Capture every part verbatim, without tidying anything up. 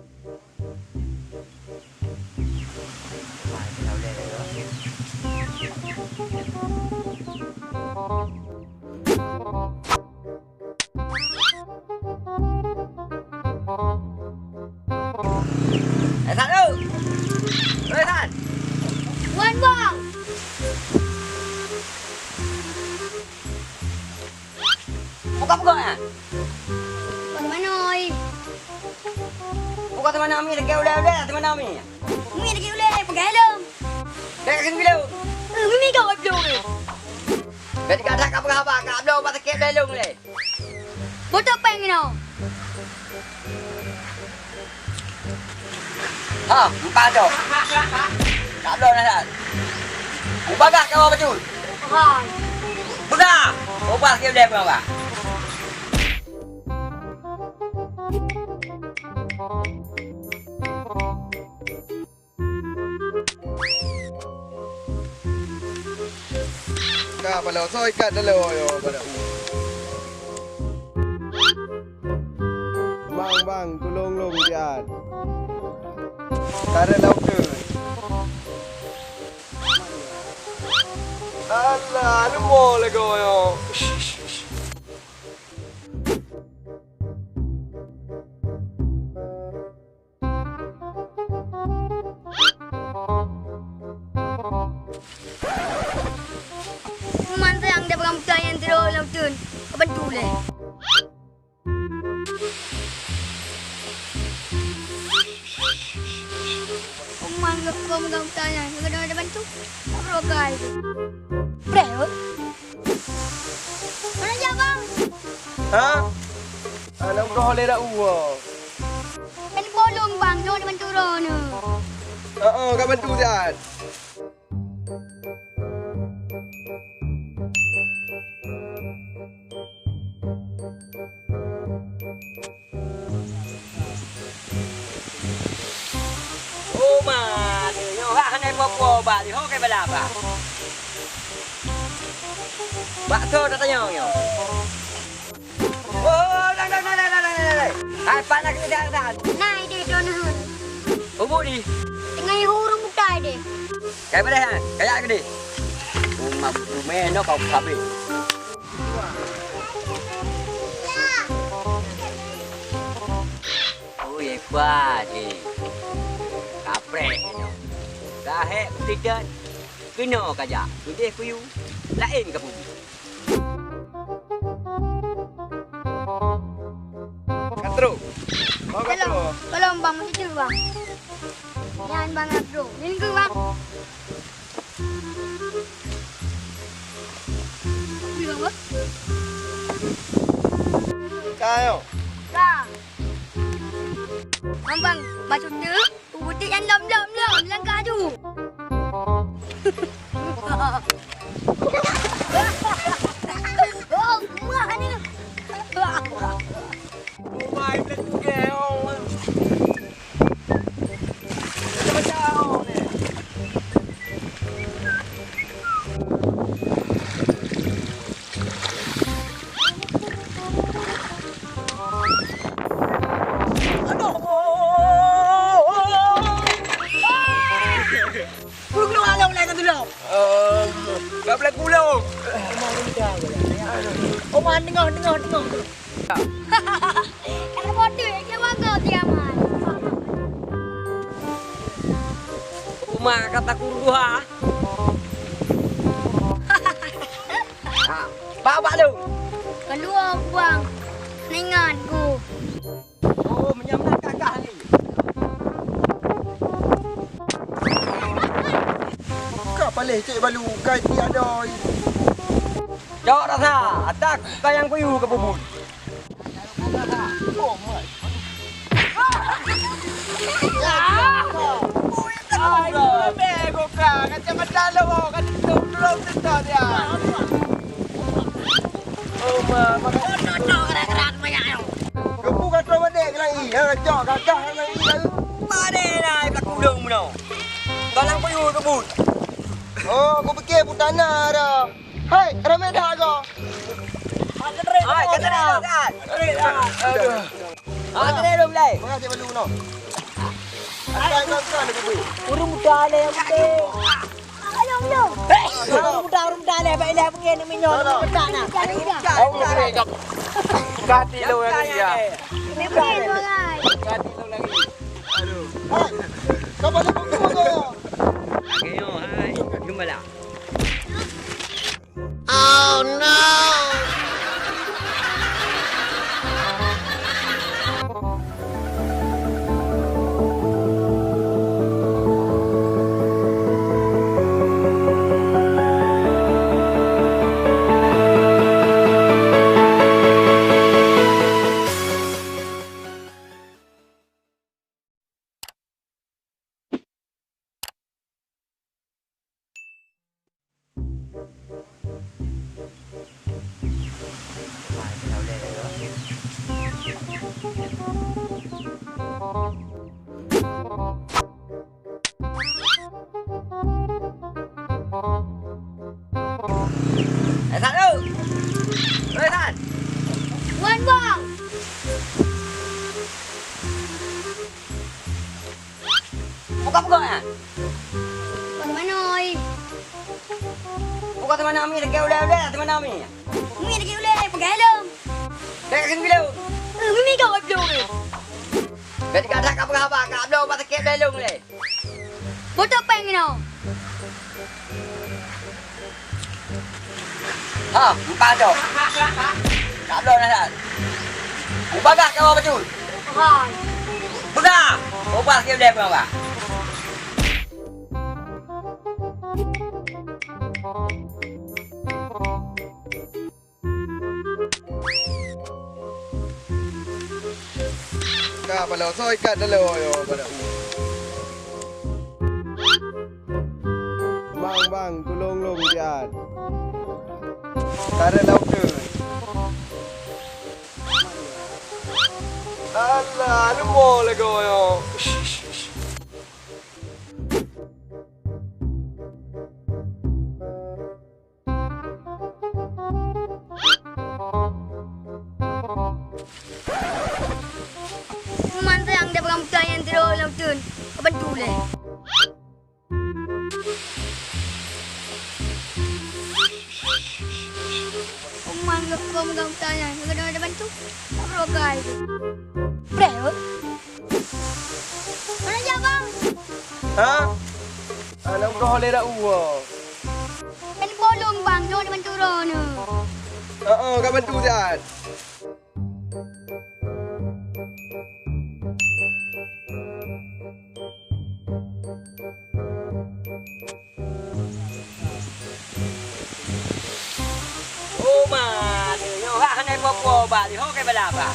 Eh, San, oh! Eh, San! Wan, Bang! Buka peugah, eh? Bagaimana, oi? Buka teumana mi, lagèe ulèe-ulèe teumana mi. Mi lagèe ulèe, peugah lom. Dek keu bilo. Eh, mi kau bilo. Dek ka dah ka peugah haba, ka bloe bak sakét ulèe lôn lé. Botol péng inoe. Ha, empat tu. Tak bloe dah, dah. Ubagah kawa betul. Hai. Peugah. Ubah sikit ulèe peugah. Ka paloe soe ikat dalam, yo, pada u. Bang, bang, tulông lôn siat. Karet laôt deuh. Alah, leumo lé goe nyoe. Mantong dia pegang buta nyang tidur lam tun. Apa tu leh? Umang gak kau megang buta nyang, gak ada bantu. Tak perlu kai tu. Preh, oh. Mana dia, Bang? Ha? Anak udah oleh dak uwa. Kan bolong, Bang, nak bantu roh ni. Heeh, ka bantu siat. Oh, ma, nyoe hak hana po-po bak lé ho kai bala bak. Bak so tatanyong nyoe. Oh, dang, dang, dang. Hai, panas keunan, dang. Na idéh droeneuh. Ubu di. Teungoh ihureueng buta idéh. Kai bala, ha? Kayak gede. Rumah rumah no kau habis. Ui, hebat, eh. Kaprek nyoe. Gahek peutidan. Keunoe ka jak. Udeh kuyu. Laén ka pubu. Ka trok. Oh, ka trok. Tolong, Bang, meucicil, Bang. Nyan, Bang, ka trok. Nyan keu, Bang. Ka, yo. Ka. Bang, bang, maksud tu, putih yang lom, lom, lom, langkah tu. Oh, mah ni. Oh, my, let's go. Aduh. Kulong, kulong, ayo, mulai ka tulông. Eh, ka mulai kulong. Oma, tengok, tengok, tengok. Kata bodoh, dia bangga dia, Man. Uma kata kuruha. Ha, bak, bak lu. Keluar, Bang. Ingat ku. Oh, meunyoe meunan gagah lé. Ka paléh cek balu, ka tiada. Jawab rasa, adak ka nyang kuyu keu bubun. Oh, my. Ayo, bego ka, kacamata lo, kan itu belum tentu dia. Oh, ma, ma. Geupeu ka troh madé keulangi, ha, cok gagah keulangi ka. Madé na, ka kulong meunoe. Ka lam kuyue geubeuet. Oh, kupike putana dah. Hai, ramé dah go. Hai, kata dah, kan? Aduh. Ah, kena dong, Blai. Mana cek balu no? Ureueng muda lé nyang penting. Ureueng muda, ureueng muda lé, bèk ilèe beungèh aneuk miet nyoe, ureueng muda na. Ka tilông lagèe nyan. Ka tilông lagèe. Aduh. Hai, sabar, sabar, sabar. Lagèe nyoe, hai. Geumbala. Oh no! Eh, San, oh! Oi, San! Wan, Bang! Buka-buka, eh? Bang Manoi. Buka teuma nami, lagèe ulèe-ulèe teuma nami. Mi lagèe ulèe, peugah lom. Dak keu kilo. Eh, mi kau belum. Bèk ka dak ka peugah haba, ka bloe bak sakét belong lé. Boto pèng inoe. Ha, empat tu. Ka bloe na dak. Ubagah kawa betul. Hai. Peugah. Ubah ke boleh peugah. Ka paloe soe ikat daloe yo pada u. Bang, bang, tulông lôn siat. Karét laôt deuh. Alah, leumo lagoe nyoe. Mantong deh pegang buta nyang tiroe lam teun. Kaban tu leh. Oman gak kom gak buta nyang. Gak ada bantu. Tak perlu kai. Preh. Mana aja, Bang? Ha? Aneuk uroe lé dak uwoe. Kan bolong, Bang, nyoe dibantu droeneuh. Heeh, ka bantu siat. Oh, ma, nyoe hak hana po-po bak lé ho ke bala bak.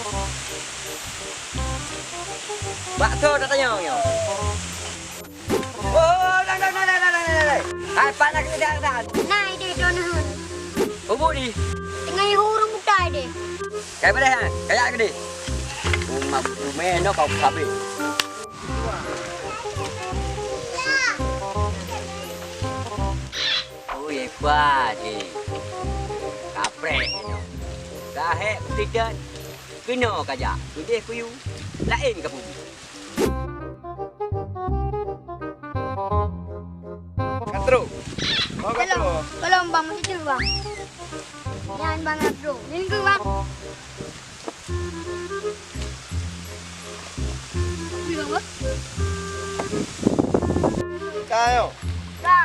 Bak so tatanyong nyoe. Oh, dang, dang, dang. Hai, pat na keuneuk dan, dan. Na idéh droeneuh. Ubu di. Teungoh ureueng buta idéh. Kai padahai, kaya gede. Umat rumah no kau habis. Oh, hebat, eh. Kaprek, eh, no. Sahek, kutidan. Keunoe ka jak, keudeh kuyu, laén ka peubuet. Ka trok. Oh, ka trok. Tolong, tolong, Bang, meusitu, Bang. Nyan, Bang, ka trok. Nyan keuh, Bang. Bang, Bang. Ka, yo. Ka.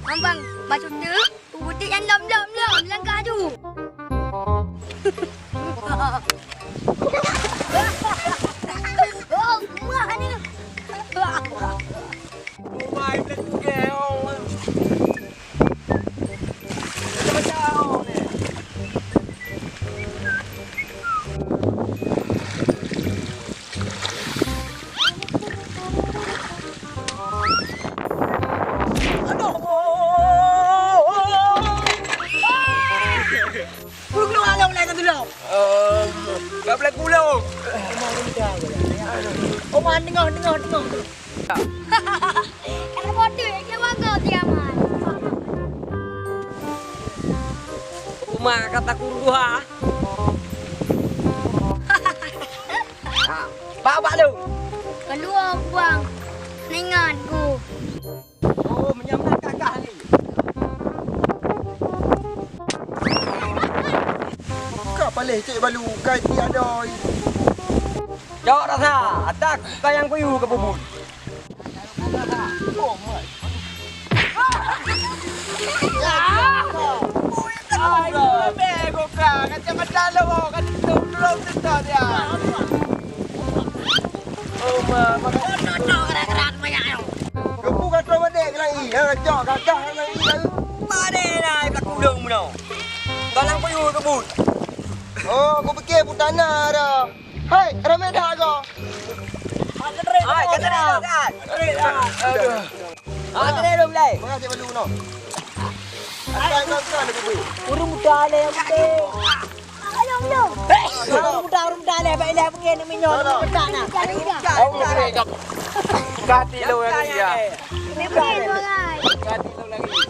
Bang, Bang, maksud tu? Peubutik nyan lom, lom, lom, langkah aju. Oh, mah ni. Aduh. Gulong-gulong along laén ka tulông. Em, ka beulaku lôn. Oma, deungoh, deungoh, deungoh. Kata bodoh, dia bangga dia, Man. Oma kata kuruduha. Ha, bak, bak lôn. Dua buang. Ingat ku. Oh, meunyoe meunan kakah lé. Ka paléh cek balu, kai tiada. Jawab rasa, adak ka nyang kuyu ke bubun. Geupeu ka troh madé keulang ié, ha, cok gagah keulang ié. Madé na pelaku dong bunoe. Balang puyuh kebut. Oh, aku pikir putana dah. Hai, ramai dah aku. Hai, kata dia dong, kan? Aduh. Ah, kata dia dong, Blai. Mengaji balu no. Ada yang kau kena lebih. Urang muda lah yang penting. Urang muda, urang muda lah, baiklah pengen nak minyak, nak petak nak. Kati lo lagi ya. Kati lo lagi.